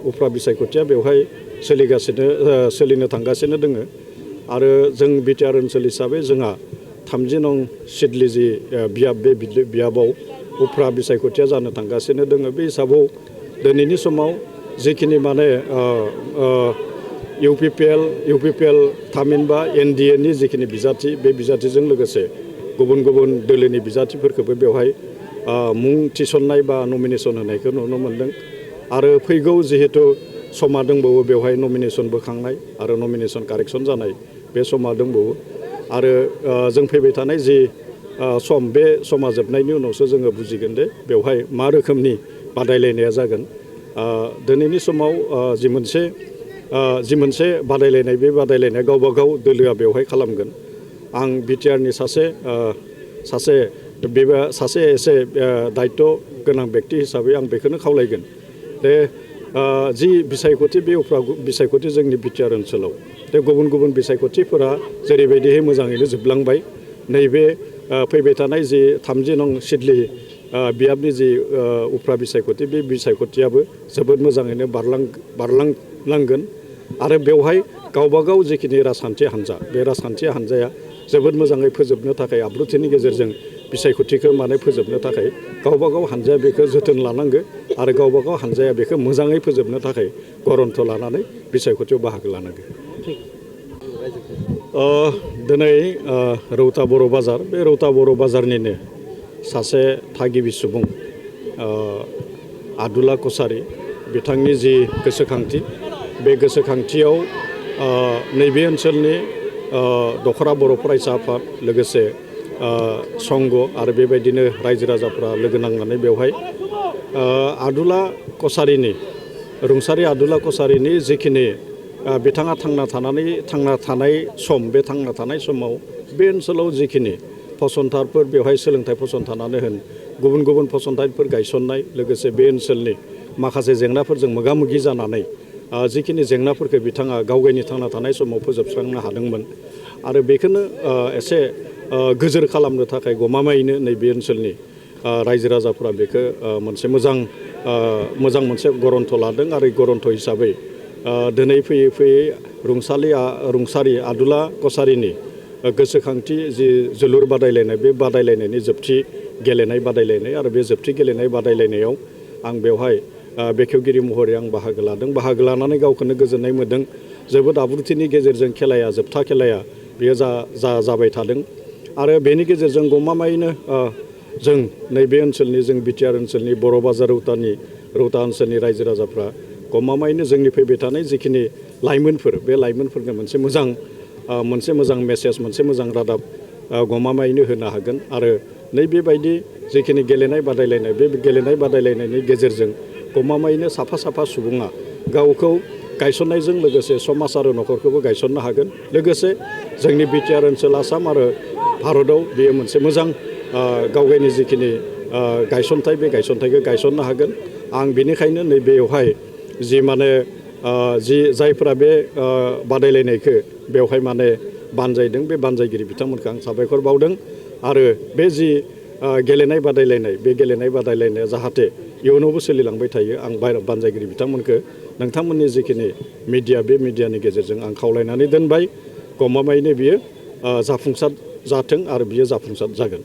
उफ्रा बिसायख'थिया बेवहाय सोलिनो थांगासिनो दोङो आरो जों बिटिआर ओनसोल हिसाबै जोंहा 30 नं सिडली जि बियाब बे बियाबाव उफ्रा बिसायख'थिया जानो थांगासिनो दोङो बे हिसाबाव दिनैनि समाव जिखिनि माने इउपिपिएल थामहिनबा एनडिएनि जिखिनि बिजाथि बे बिजाथिजों लोगोसे गुबुन गुबुन दोलोनि बिजाथिफोरखौबो बेवहाय मुं थिसननाय बा नमिनेसन होनायखौ नुनो मोन्दों आरो फैगौ जिहेतु समा दंबावो बेवहाय नमिनेसन बोखांनाय आरो नमिनेसन कारेक्सन जानाय बे समा दंबावो आरो जों फैबाय थानाय जि सम बे समा जोबनायनि उनावसो जोङो बुजिगोन दे बेवहाय मा रोखोमनि बादायलायनाया जागोन दिनैनि समाव जि मोनसे बादायलायनाय बे बादायलायनाया गावबा गाव दोलोआ बेवहाय खालामगोन आं बिटिआरनि सासे एसे दायित्व गोनां व्यक्ति हिसाबै आं बेखौनो खावलायगोन दे जि बिसायख'थि बे उफ्रा बिसायख'थि जोंनि बिटिआर ओनसोलाव बे गुबुन गुबुन बिसायख'थिफोरा जेरैबायदिहाय मोजाङैनो जोबलांबाय नैबे फैबाय थानाय जि 30 नं सिडली बियाबनि जि उफ्रा बिसायख'थि बे बिसायख'थियाबो जोबोद मोजाङैनो बारलांगोन आरो बेवहाय गावबागाव जिखिनि राजखान्थि हान्जा बे राजखान्थि हान्जाया जोबोद मोजाङै फोजोबनो थाखाय आब्रुथिनि गेजेरजों बिसायख'थिखौ माने फोजोबनो थाखाय गावबागाव हान्जाया बेखौ जोथोन लानांगौ आरो गावबागाव हान्जाया बेखौ मोजाङै फोजोबनो थाखाय गरन्थ लानानै बिसायख'थियाव बाहागो लानांगौ दिनै रौता बर' बाजार बे रौता बर' बाजारनिनो सासे थागिबि सुबुं आदुला कसारी बिथांनि जि गोसोखांथि बे गोसोखांथियाव नैबे ओनसोलनि दखरा बर' फरायसा आफाद लोगोसे संघ आरो बेबायदिनो रायजो राजाफ्रा लोगो नांनानै बेवहाय रुंसारि आदुला कसारीनि जिखिनि बिथाङा थांना थानाय सम बे थांना थानाय समाव बे ओनसोलाव जिखिनि फसंथानफोर बेवहाय सोलोंथाइ फसंथानानो होन गुबुन गुबुन फसंथानफोर गायसननाय लोगोसे बे ओनसोलनि माखासे जेंनाफोरजों मोगा मोगि जानानै जिखिनि जेंनाफोरखौ बिथाङा गावगायनि थांना थानाय समाव फोजोबस्रांनो हादोंमोन आरो बेखौनो एसे गोजोर खालामनो थाखाय गमामायैनो नैबे ओनसोलनि रायजो राजाफ्रा बेखौ मोनसे मोजां मोनसे गरन्थ लादों आरो गरन्थ हिसाबै दिनै फैयै फैयै रुंसारि आदुला कसारीनि गोसोखांथि जि जोलुर बादायलायनाय बे बादायलायनायनि जोबथि गेलेनाय बादायलायनाय आरो बे जोबथि गेलेनाय बादायलायनायाव आं बेवहाय बेखेवगिरि महरै आं बाहागो लादों बाहागो लानानै गावखौनो गोजोननाय मोन्दों जोबोद आब्रुथिनि गेजेरजों जोबथा खेलाया बेयो जाबाय थादों आरो बेनि गेजेरजों गमामायैनो जों नैबे ओनसोलनि जों बिटिआर ओनसोलनि बर' बाजार रौता ओनसोलनि रायजो राजाफ्रा गमामायैनो जोंनि फैबाय थानाय जिखिनि लाइमोनफोर बे लाइमोनफोरनो मोनसे मोजां मेसेज मोनसे मोजां रादाब गमामायैनो होनो हागोन आरो नैबेबायदि जिखिनि गेलेनाय बादायलायनाय बे गेलेनाय बादायलायनायनि गेजेरजों गमामायैनो साफा सुबुङा गावखौ गायसननायजों लोगोसे समाज आरो न'खरखौबो गायसननो हागोन लोगोसे जोंनि बिटिआर ओनसोल आसाम आरो भारताव बेयो मोनसे मोजां गावगायनि जिखिनि गायसनथाय बे गायसनथायखौ गायसननो हागोन आं बेनिखायनो नैबेयावहाय जायफोरा बे बादायलायनायखौ बेवहाय माने बानजायदों बे बानजायगिरि बिथांमोनखौ आं साबायखर बावदों आरो बे जि गेलेनाय बादायलायनाय बे गेलेनाय बादायलायनाया जाहाथे इयुनावबो सोलिलांबाय थायो आं बानजायगिरि बिथांमोनखौ नोंथांमोननि जिखिनि मिडिया बे मिडियानि गेजेरजों आं खावलायनानै दोनबाय गमामायैनो बियो जाफुंसार जाथों आरो बियो जाफुंसार जागोन।